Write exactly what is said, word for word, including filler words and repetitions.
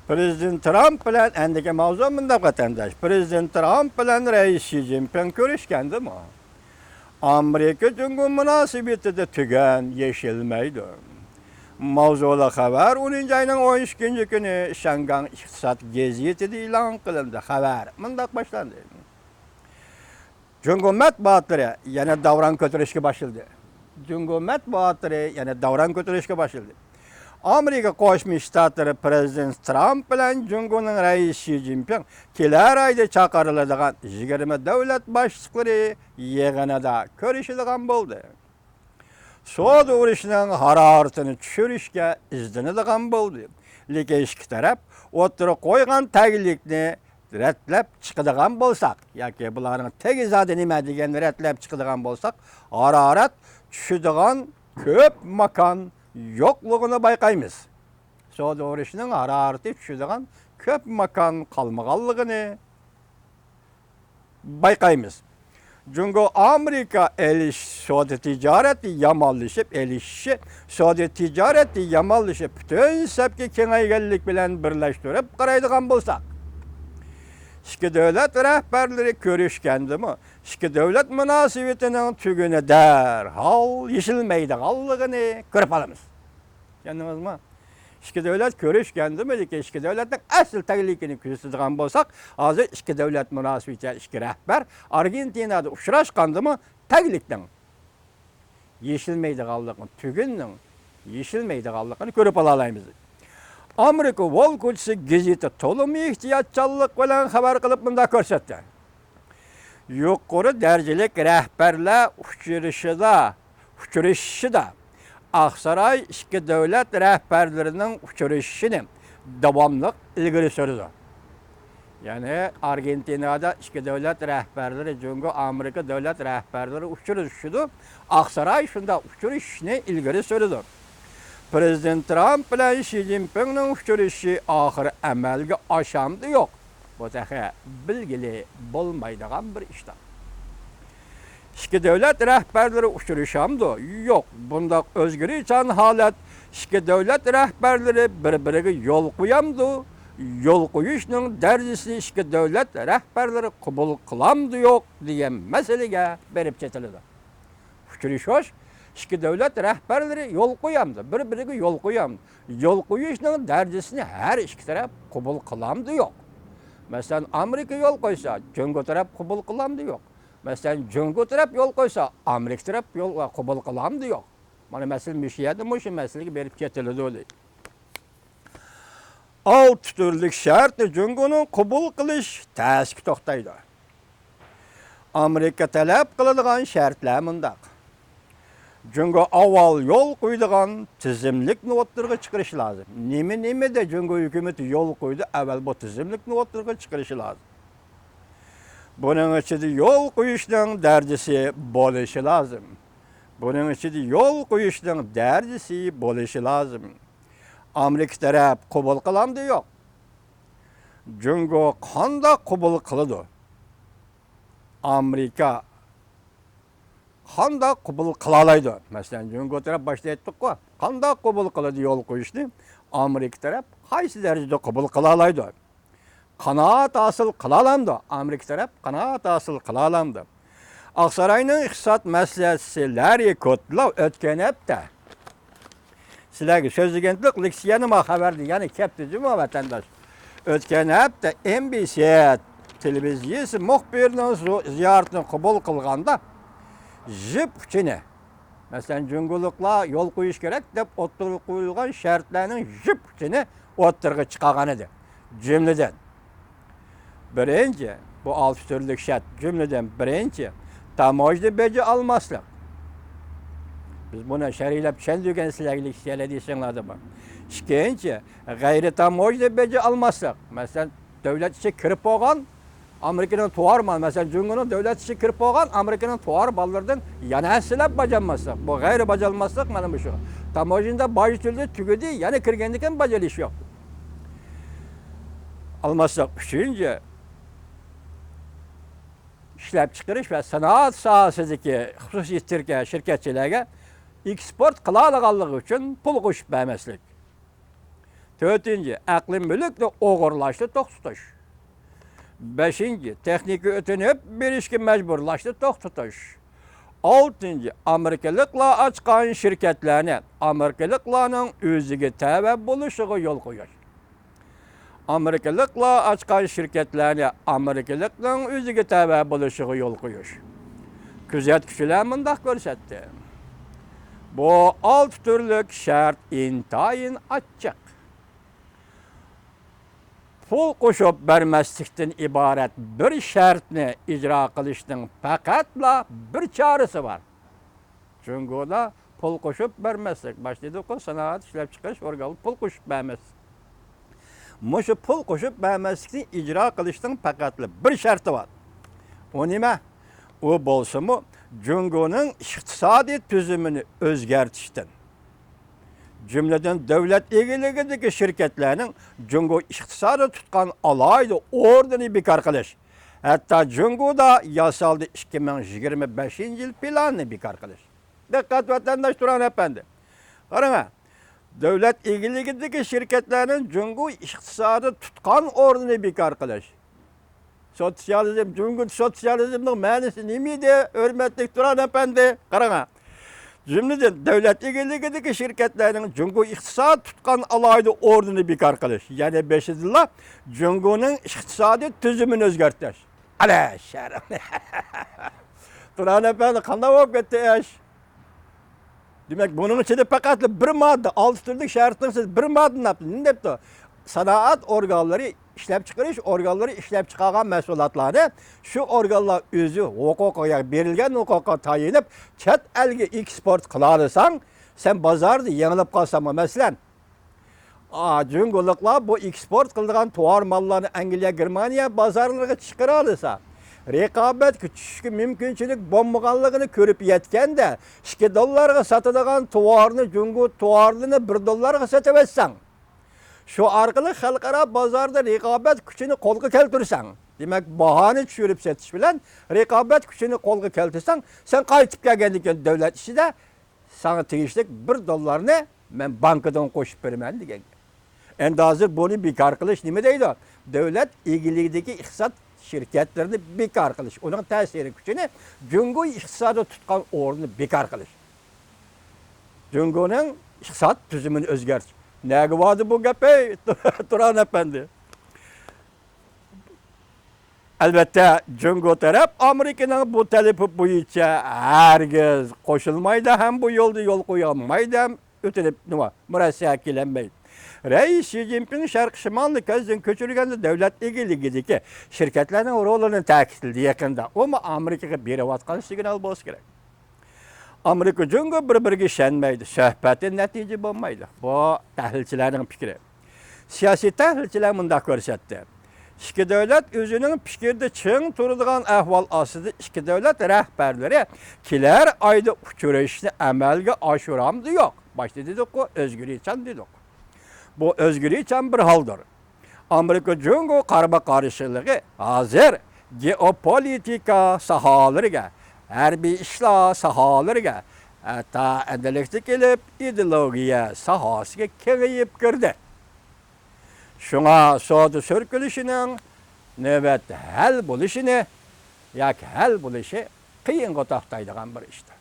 پىرېزىدېنت ترامپ بىلەن، ئەندىكى ماۋزۇ مۇنداق، ۋەتەنداش. پىرېزىدېنت ترامپ بىلەن رەئىس شى جىنپىڭ كۆرۈشكەندىمۇ؟ ئامېرىكا جۇڭگو مۇناسىۋىتىدە تۈگەن يېشىلمەيدۇ. ماۋزۇلۇق خەۋەر ئونىنچى ئاينىڭ ئون ئىككىنچى كۈنى شياڭگاڭ ئىقتىساد گېزىتىدە ئېلان قىلىندى. خەۋەر مۇنداق باشلاندى. جۇڭگو مەتبۇئاتلىرى يەنە داۋراڭ كۆتۈرۈشكە باشلىدى. جۇڭگو مەتبۇئاتلىرى يەنە داۋراڭ كۆتۈرۈشكە باشلىدى. ئامېرىكا قوشما شتاتلىرى پىرېزىدېنت ترامپ بىلەن جۇڭگونىڭ رەئىسى شى جىنپىڭ كېلەر ئايدا چاقىرىلىدىغان يىگىرمە دۆلەت باشلىقلىرى يىغىنىدا كۆرۈشىدىغان بولدى. سودا ئۇرۇشىنىڭ ھارارىتىنى چۈشۈرۈشكە ئىزدىنىدىغان بولدى. لېكىن ئىككى تەرەپ ئوتتۇرىغا قويغان تەگلىكنى رەتلەپ چىقىدىغان بولساق ياكى بۇلارنىڭ تېگى زادى نېمە دېگەننى رەتلەپ چىقىدىغان بولساق، ھارارەت چۈشىدىغان كۆپ ماكان يوقلۇقىنى بايقايمىز. سودا ئۇرۇشىنىڭ ھارارىتى چۈشىدىغان كۆپ ماكان قالمىغانلىقىنى بايقايمىز. جۇڭگو ئامېرىكا ئېلىش سودا تىجارىتى يامانلىشىپ، ئېلىشىشى سودا تىجارىتى يامانلىشىپ، پۈتۈن سەپكە كېڭەيگەنلىك بىلەن بىرلەشتۈرۈپ قارايدىغان بولساق، ئىككى دۆلەت رەھبەرلىرى كۆرۈشكەندىمۇ، ئىككى دۆلەت مۇناسىۋىتىنىڭ تۈگۈنى دەرھال يېشىلمەيدىغانلىقىنى كۆرۈپ قالىمىز. چۈشەندىڭىزمۇ؟ ئىككى دۆلەت كۆرۈشكەندىمۇ، لېكىن ئىككى دۆلەتنىڭ ئەسلى تەگلىكىنى كۆزىتىدىغان بولساق، ھازىر ئىككى دۆلەت مۇناسىۋىتى، ئىككى رەھبەر ئارگېنتىنادا ئۇچراشقاندىمۇ تەگلىكنىڭ يېشىلمەيدىغانلىقىنى، تۈگۈننىڭ يېشىلمەيدىغانلىقىنى كۆرۈپ ئالالايمىز. ئامېرىكا ۋول كوچىسى گېزىتى تولىمۇ ئېھتىياتچانلىق بىلەن خەۋەر قىلىپ مۇنداق كۆرسەتتى. يۇقىرى دەرىجىلىك رەھبەرلەر ئۇچرىشىدا، ئۇچرىشىشىدا ئاقساراي ئىككى دۆلەت رەھبەرلىرىنىڭ ئۇچرىشىشىنى داۋاملىق ئىلگىرى سۈرىدۇ. يەنى ئارگېنتىنادا ئىككى دۆلەت رەھبەرلىرى، جۇڭگو ئامېرىكا دۆلەت رەھبەرلىرى ئۇچرىشىدۇ. ئاقساراي شۇنداق ئۇچرىشىشنى ئىلگىرى سۈرىدۇ. پىرېزىدېنت ترامپ بىلەن شى جىنپىڭنىڭ ئۇچرىشىشى ئاخىرى ئەمەلگە ئاشامدۇ يوق؟ بۇ تېخى بىلگىلى بولمايدىغان بىر ئىشتان. ئىككى دۆلەت رەھبەرلىرى ئۇچرىشامدۇ؟ يوق. بۇنداق ئۆزگىرىشچان ھالەت ئىككى دۆلەت رەھبەرلىرى بىر-بىرىگە يول قويامدۇ؟ يول قويۇشنىڭ دەرىجىسىنى ئىككى دۆلەت رەھبەرلىرى قوبۇل قىلامدۇ يوق دېگەن مەسىلىگە بېرىپ چېتىلىدۇ. ئۇچرىشىش ئىككى دۆلەت رەھبەرلىرى يول قويامدۇ، بىر-بىرىگە يول قويامدۇ؟ يول قويۇشنىڭ دەرىجىسىنى ھەر ئىككى تەرەپ قوبۇل قىلامدۇ يوق؟ مەسىلەن، ئامېرىكا يول قويسا، جۇڭگو تەرەپ قوبۇل قىلامدۇ يوق؟ مەسىلەن، جۇڭگو تەرەپ يول قويسا، ئامېرىكا تەرەپ يول قوبۇل قىلامدۇ يوق؟ مانا مەسىلە مۇشۇ يەردە مۇشۇ مەسىلىگە بېرىپ چېتىلىدۇ دەيدۇ. ئالتە تۈرلۈك شەرتنى جۇڭگونىڭ قوبۇل قىلىش تەسكە توختايدۇ. ئامېرىكا تەلەپ قىلىدىغان شەرتلەر مۇنداق. جۇڭگو ئاۋۋال يول قويىدىغان تىزىملىكنى ئوتتۇرىغا چىقىرىشى لازىم. نېمە نېمىدە جۇڭگو ھۆكۈمىتى يول قويدى، ئەۋۋەل بۇ تىزىملىكنى ئوتتۇرىغا چىقىرىشى لازىم. بۇنىڭ ئىچىدە يول قويۇشنىڭ دەرىجىسى بولۇشى لازىم. بۇنىڭ ئىچىدە يول قويۇشنىڭ دەرىجىسى بولۇشى لازىم. ئامېرىكا تەرەپ قوبۇل قىلامدۇ يوق؟ جۇڭگو قانداق قوبۇل قىلىدۇ؟ ئامېرىكا قانداق قوبۇل قىلالايدۇ؟ مەسىلەن، جۇڭگو تەرەپ باشتا ئېيتتۇققۇ، قانداق قوبۇل قىلىدۇ يول قويۇشنى؟ ئامېرىكا تەرەپ قايسى دەرىجىدە قوبۇل قىلالايدۇ؟ قانائەت ھاسىل قىلالامدۇ؟ ئامېرىكا تەرەپ قانائەت ھاسىل قىلالامدۇ؟ ئاقساراينىڭ ئىقتىساد مەسلىھەتچىسى لاررى كودلوۋ ئۆتكەن ھەپتە سىلەرگە سۆزلىگەنتۇق، لېكسىيەنى ما خەۋەردە يەنە كەپتۇ جۇمۇ ۋەتەنداش. ئۆتكەن ھەپتە ئېن بى سى تېلېۋىزىيىسى مۇخبىرىنىڭ زۇ-، زىيارىتىنى قوبۇل قىلغاندا، جىپ ئۇچىنى، مەسىلەن، جۇڭگولۇقلار يول قويۇش كېرەك دەپ ئوتتۇرىغا قويۇلغان شەرتلەرنىڭ جىپ ئۇچىنى ئوتتۇرىغا چىقارغان ئىدى. جۈملىدىن، بىرىنچى، بۇ ئالتە تۈرلۈك شەرت، جۈملىدىن بىرىنچى، تاموژنا بېجى ئالماسلىق. بىز بۇنى شەرھلەپ چۈشەندۈرگەن سىلەرگە لېكسىيەلەر دېسەڭلار بار. ئىككىنچى، غەيرىي تاموژنا بېجى ئالماسلىق. مەسىلەن، دۆلەت ئىچىگە كىرىپ بولغان ئامېرىكىنىڭ تاۋار مالى، مەسىلەن، جۇڭگونىڭ دۆلەت ئىچىگە كىرىپ بولغان ئامېرىكىنىڭ تاۋار ماللىرىدىن يەنە ھەسسىلەپ باج ئالماسلىق. بۇ غەيرىي باج ئالماسلىق مانا مۇشۇ. تاموژنىدا باج تۆلىدى، تۈگىدى، يەنە كىرگەندىن كېيىن باج ئېلىش يوق. ئالماسلىق. ئۈچىنچى، ئىشلەپچىقىرىش ۋە سانائەت ساھەسىدىكى خۇسۇسىي شىركە-، شىركەتچىلەرگە ئېكسپورت قىلالىغانلىقى ئۈچۈن پۇل قوشۇپ بەرمەسلىك. تۆتىنچى، ئەقلىي مۈلۈكنى ئوغرىلاشنى توختىتىش. بەشىنچى، تېخنىكا ئۆتۈنۈپ بېرىشكە مەجبۇرلاشنى توختىتىش. ئالتىنچى، ئامېرىكىلىقلار ئاچقان شىركەتلەرنى ئامېرىكىلىقلارنىڭ ئۆزىگە تەۋە بولۇشىغا يول قويۇش. ئامېرىكىلىقلار ئاچقان شىركەتلەرنى ئامېرىكىلىقنىڭ ئۆزىگە تەۋە بولۇشىغا يول قويۇش. كۆزەتكۈچىلەر مۇنداق كۆرسەتتى. بۇ ئالتە تۈرلۈك شەرت ئىنتايىن ئاچچىق. پۇل قوشۇپ بەرمەسلىكتىن ئىبارەت بىر شەرتنى ئىجرا قىلىشنىڭ پەقەتلا بىر چارىسى بار. جۇڭگودا پۇل قوشۇپ بەرمەسلىك. باشتا دېدۇققۇ، سانائەت ئىشلەپچىقىرىش ئورگانلىرى پۇل قوشۇپ بەرمەس. مۇشۇ پۇل قوشۇپ بەرمەسلىكنى ئىجرا قىلىشنىڭ پەقەتلا بىر شەرتى بار. ئۇ نېمە؟ ئۇ بولسىمۇ جۇڭگونىڭ ئىقتىسادىي تۈزۈمىنى ئۆزگەرتىشتىن، جۈملىدىن دۆلەت ئىگىلىكىدىكى شىركەتلەرنىڭ جۇڭگو ئىقتىسادىدا تۇتقان ئالاھىدە ئورنىنى بىكار قىلىش، ھەتتا جۇڭگودا ياسالدى ئىككى مىڭ يىگىرمە بەشىنچى يىل پىلانىنى بىكار قىلىش. دىققەت، ۋەتەنداش تۇران ئەپەندى. قاراڭا، دۆلەت ئىگىلىكىدىكى شىركەتلەرنىڭ جۇڭگو ئىقتىسادىدا تۇتقان ئورنىنى بىكار قىلىش. سوتسىيالىزم، جۇڭگو سوتسىيالىزمنىڭ مەنىسى نېمە ئىدى، ھۆرمەتلىك تۇران ئەپەندى؟ قاراڭا. جۈملىدىن دۆلەت ئىگىلىكىدىكى شىركەتلەرنىڭ جۇڭگو ئىقتىساد تۇتقان ئالاھىدە ئورنىنى بىكار قىلىش. يەنى بېشىدىنلا جۇڭگونىڭ ئىقتىسادىي تۈزۈمىنى ئۆزگەرتىش. ئەلە شەرم. تۇران ئەپەندى، قانداق بولۇپ كەتتى ئىش؟ دېمەك، بۇنىڭ ئىچىدە پەقەتلا بىر ماددا، ئالتە تۈرلۈك شەرتنىڭ ئىچىدە بىر ماددىنى ئاپتۇ. نېمە دەپتۇ؟ سانائەت ئورگانلىرى، ئىشلەپچىقىرىش ئورگانلىرى ئىشلەپچىقارغان مەھسۇلاتلارنى شۇ ئورگانلار ئۆزى ھوقۇقىغا، بېرىلگەن ھوقۇققا تايىنىپ، چەت ئەلگە ئېكسپورت قىلالىساڭ، سەن بازاردا يېڭىلىپ قالساڭمۇ، مەسىلەن، ئا، جۇڭگولۇقلار بۇ ئېكسپورت قىلىدىغان تاۋار ماللارنى ئەنگلىيە، گېرمانىيە بازارلىرىغا چىقىرالىسا، رىقابەتكە چۈشۈشكە مۇمكىنچىلىك بولمىغانلىقىنى كۆرۈپ يەتكەندە، ئىككى دوللارغا ساتىدىغان تاۋارنى، جۇڭگو تاۋارلىرىنى بىر دوللارغا سېتىۋەتسەڭ، شۇ ئارقىلىق خەلقئارا بازاردا رىقابەت كۈچىنى قولغا كەلتۈرسەڭ، دېمەك، باھانى چۈشۈرۈپ سېتىش بىلەن رىقابەت كۈچىنى قولغا كەلتۈرسەڭ، سەن قايتىپ كەلگەندىن كېيىن دۆلەت ئىچىدە ساڭا تېگىشلىك بىر دوللارنى مەن بانكىدىن قوشۇپ بېرىمەن دېگەن گەپ. ئەمدى ھازىر بۇنى بىكار قىلىش نېمە دەيدۇ؟ دۆلەت ئىگىلىكىدىكى ئىقتىساد شىركەتلىرىنى بىكار قىلىش، ئۇنىڭ تەسىرى كۈچىنى جۇڭگو ئىقتىسادىدا تۇتقان ئورنىنى بىكار قىلىش. جۇڭگونىڭ ئىقتىساد تۈزۈمىنى ئۆزگەرتىش. نەگە باردى بۇ گەپ، ئەي، تۇران ئەپەندى؟ ئەلۋەتتە، جۇڭگو تەرەپ ئامېرىكىنىڭ بۇ تەلىپى بويىچە ھەرگىز قوشۇلمايدۇ ھەم بۇ يولدا يول قويالمايدۇ ھەم ئۆتۈنۈپ، نېمە، مۇرەسسەگە كېلەلمەيدۇ. رەئىس شى جىنپىڭ شەرقىي شىمالنى كۆزدىن كەچۈرگەندە دۆلەت ئىگىلىكىدىكى شىركەتلەرنىڭ رولىنى تەكىتلىدى يېقىندا. ئۇمۇ ئامېرىكىغا بېرىۋاتقان سىگنال بولسا كېرەك. ئامېرىكا جۇڭگو بىر-بىرىگە ئىشەنمەيدۇ، سۆھبەتتىن نەتىجە بولمايدۇ. بۇ تەھلىلچىلەرنىڭ پىكرى. سىياسىي تەھلىلچىلەر مۇنداق كۆرسەتتى. ئىككى دۆلەت ئۆزىنىڭ پىكرىدە چىڭ تۇرىدىغان ئەھۋال ئاستىدا ئىككى دۆلەت رەھبەرلىرى كېلەر ئايدا ئۇچرىشىشنى ئەمەلگە ئاشۇرامدۇ يوق؟ باشتا دېدۇققۇ، ئۆزگىرىشچان دېدۇق. بۇ ئۆزگىرىشچان بىر ھالدۇر. ئامېرىكا جۇڭگو قارىمۇ قارشىلىقى ھازىر گېئوپولىتىكا ساھەلىرىگە، ھەربىي ئىشلار ساھەلىرىگە، ھەتتا ئەندىلىكتە كېلىپ ئىدېئولوگىيە ساھەسىگە كېڭىيىپ كىردى. شۇڭا سودا سۈركىلىشىنىڭ نۆۋەتتە ھەل بولۇشىنى ياكى ھەل بولۇشى قىيىنغا توختايدىغان بىر ئىشتۇر.